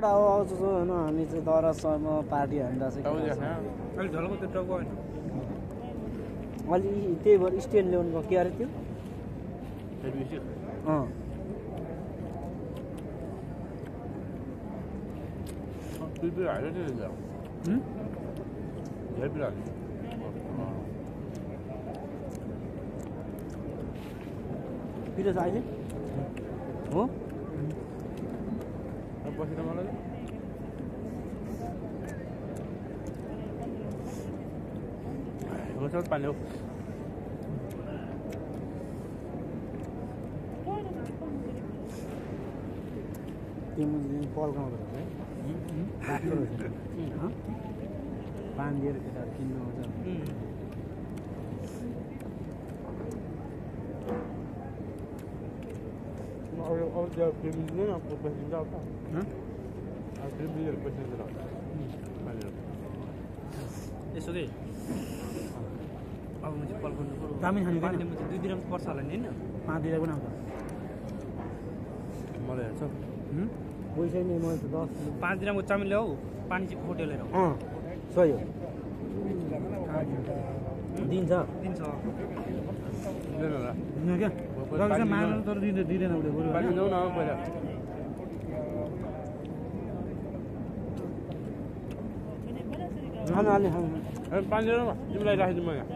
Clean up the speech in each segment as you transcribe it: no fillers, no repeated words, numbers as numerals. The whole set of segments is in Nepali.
केटा हो आउँछ होइन हामी चाहिँ दरासम्म पार्टी हान्दा चाहिँ अलि झलको त्यो टाउको होइन अलि त्यही भएर स्ट्यान्ड ल्याउनु के अरे त्यो पिरो छ अहिले हो बसेर मलाई होसल पानी हो तिमी पल्काउँदो रहेछ है पानी दिएर केटाहरू किन्नु आउँछ और जब प्रेमी ने आपको पैसे डालता है आप प्रेमी ने पैसे डालता है यसो के अब म चाहिँ कल गर्नु पर्यो चाउमिन खानु पानीले म चाहिँ 2 दिन पर्छ होला नि हैन 5 दिन पनि आउँछ मलाई हेर्छ पैसा नि मैले त 10 5 दिनको चाउमिन ल्याऊ पानी चाहिँ फोटो लिएर सही हो दिन्छ दिन्छ दिदैन क्या माग्नु तर दिँदैन उसले बरु पानी ल्याउ न पहिला खानु अलि खानु पानी ल्याउ न तिमीलाई राखिदिउँ म यहाँ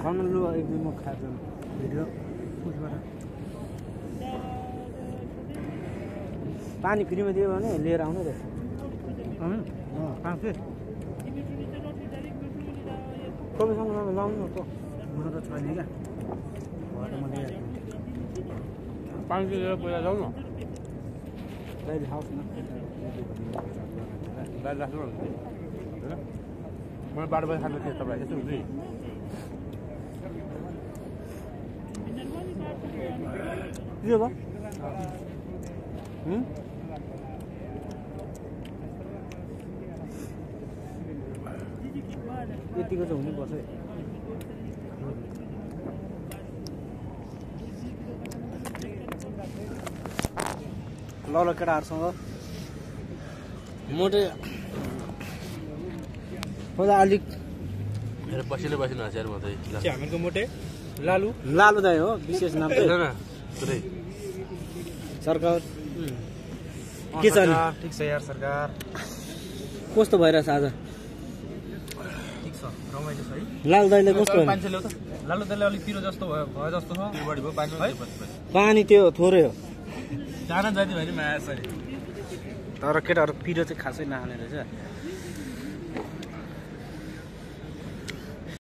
खानु लु एक दिन म खाएको भिडियो पानी फ्रीमा दियो भने लिएर आउनु रहेछ तपाईँसँग लाउनु न त हुन त छैन क्या म लिएर पानी लिएर पहिला जाउँ न दाइले खाओस् न गाडी राख्नु न होइन मलाई बाटो बाटो खानु थियो तपाईँलाई यसो हुन्छ के भयो यतिको चाहिँ हुनुपर्छ है ल ल केटाहरूसँग मोटे अलिक बसिलो बसिनु हाँस यार म चाहिँ हामीको मोटे लालु लालु दाइ हो विशेष नाम पुरै सरकार के छ ठीक छ यार सरकार कस्तो भइरहेछ आज ठीक छ रमाइलो छ है लालु दाइले कस्तो पानी ल्याउ त लालु दाइले अलिक पिरो जस्तो भयो जस्तो छ बढी भयो पानी है पानी त्यो थोरै हो जान जाति भयो नि माया छ तर केटाहरू पिरो चाहिँ खासै नखाने रहेछ